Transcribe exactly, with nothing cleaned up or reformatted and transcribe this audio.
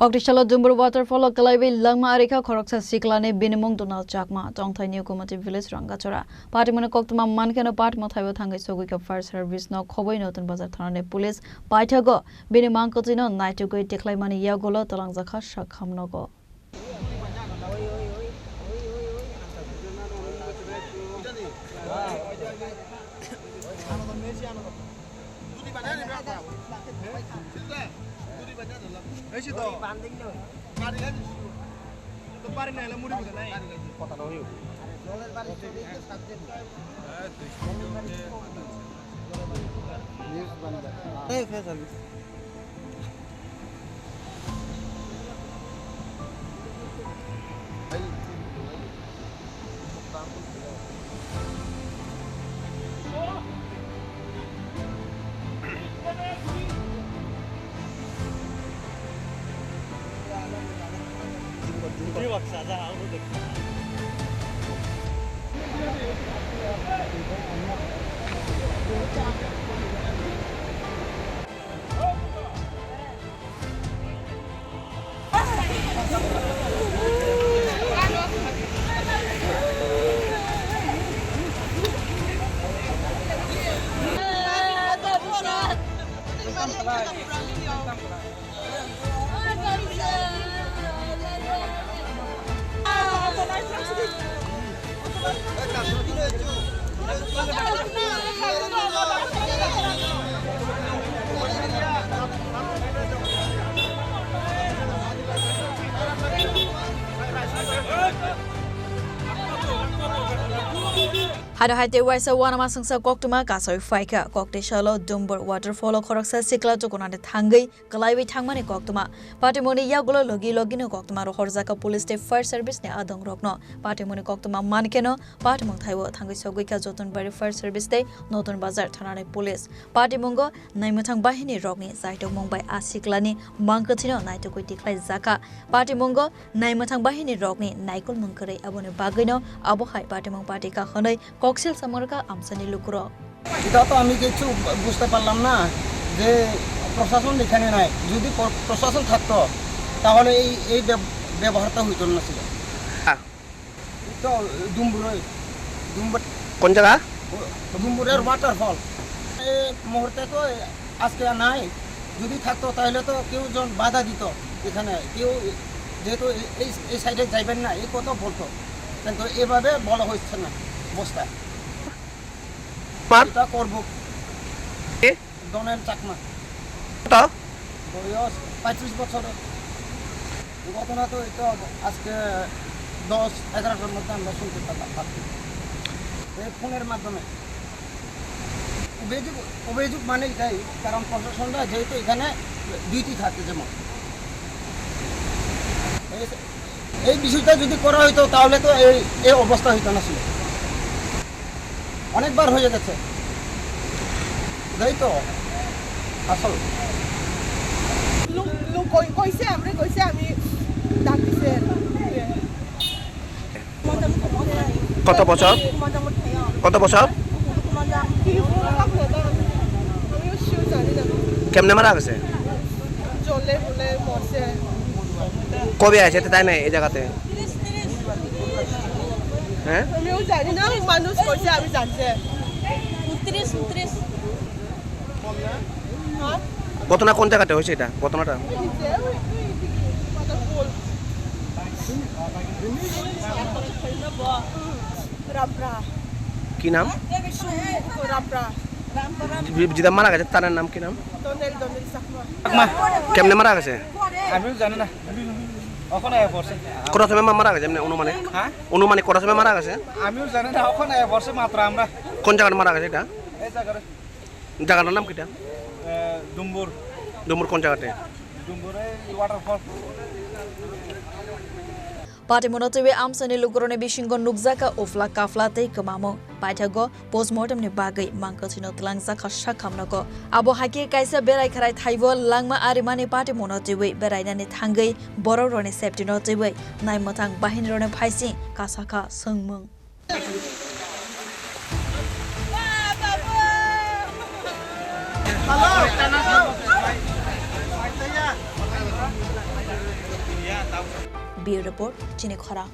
Koktisalo Dumbur Waterfall o kwlaiwi langma arikha khoroksa siklani, bini mung Donald Chakma, tongthai New Gomati Village, Rangachora. Patimungni koktwma mankheno patimung thaibo thangwi sogwikha fire service no khoboi Notun Bazar thanani police paithago bini mangkwthwino naitugwi tikhlaimani yagulo twlangjakha sakham nogo. Hado hai tei waisa uanama songsa koktwma kasawi phaikha. Koktisalo Dumbur Waterfall o khoroksa sikla tukunani thangwi kwlaiwi thangmani koktwma. Patimungni yagulo logi logino koktwma rohorjakha police tei fire service ni adongrokno. Patimungni koktwma mankheno patimung thaibo thangwi sogwikha Jotonbari Fire Service tei Notun Bazar thanani police. Patimungo naimwthang bahini rokni jaitokmung bai a siklani mangkwthwino naitugwi tikhlaijakha. Patimungo naimwthang bahini rokni naikolmung kwrwi, aboni bagwino abo hai patimung patikha hwnwi koksil samarkha amsani lukurok. এটা তো আমি কিছু বুঝতে পারলাম না যে প্রশাসন এখানে নাই। যদি প্র-, প্রশাসন থাকতো, তাহলে এই, এই ব্যব-, ব্যবহারটা হইতো না ছিল। হ্যাঁ। এই তো ডুম্বুরে, ডুম্বুর কোন জায়গা? ও, ডুম্বুরের ওয়াটারফল। এই মুহূর্তে তো আজকে আর নাই। যদি থাকতো, তাহলে তো কেউ জন বাধা দিত এখানে। কেউ যেহেতু এই, এই, এই সাইডে যাইবেন না, এই কথা বলতো। কিন্তু এভাবে বলা হচ্ছে না অবস্থা। পার? এটা করব। কে? ডনেল চাকমা। কত? বয়স পঁয়ত্রিশ বছর। ঘটনা তো এই তো আজকে দশ এগারোটার মধ্যে আমরা শুনতে পারলাম, পাচ্ছি। এই ফোনের মাধ্যমে। অভিযোগ, অভিযোগ মানে এটাই, কারণ প্রশাসনরা যেহেতু এখানে ডিউটি থাকে যেমন। এই, এই বিষয়টা যদি করা হইতো তাহলে তো এই, এই অবস্থা হইতো না ছিল। অনেকবার হয়ে গেছে। এটাই তো আসল। লোক, লোক কই-, কইছে, আমরা কইছে, আমি ডাক দিছে। কত বছর? কত বছর? আমিও sure জানি না। কেমনে মারা গেছে? জলে বলে মরছে। কবে আছে তাই না এই জায়গাতে? হ্যাঁ? আমিও জানি না, মানুষ কইছে, আমি জানছে। ঊনত্রিশ, ঊনত্রিশ। হ্যাঁ? ঘটনা কোন জায়গাতে হয়েছে এটা? ঘটনাটা? এই নিচে, ওই, ওই দিকে, waterfall। রামপ্রা। কি নাম? রামপ্রা। যে-, যেটা মারা গেছে তার নাম কি নাম? দনেল, দনেল চাকমা। চাকমা। কেমনে মারা গেছে? আমিও জানি না। ওখানে আয়া পড়ছে। কটার সময় মা-, মারা গেছে এমনি অনুমানিক? হ্যাঁ? অনুমানিক কটার সময় মারা গেছে? আমিও জানি না, ওখানে আয়া পড়ছে মাত্র আমরা। কোন জায়গায় মারা গেছে এটা? এই জায়গায়। জায়গাটার নাম কিটা? এ, ডুম্বুর। ডুম্বুর কোন জায়গাতে? ডুম্বুর এই waterfall। Patimungno twiwi amchaini lukurokni bisingo nukjakha uphla kaphla tei kwmamung. Paithago postmortem ni bagwi mangkwthwino twlangjakha sakhamnogo. Abo haikhe kaisa berai kharai thaibo langma arimani patimungno twiwi berainani thangwi borokrokni safety no twiwi naimwthang bahinirokni phaising kasakha swngmung. Bureau Report, Chini Khorang.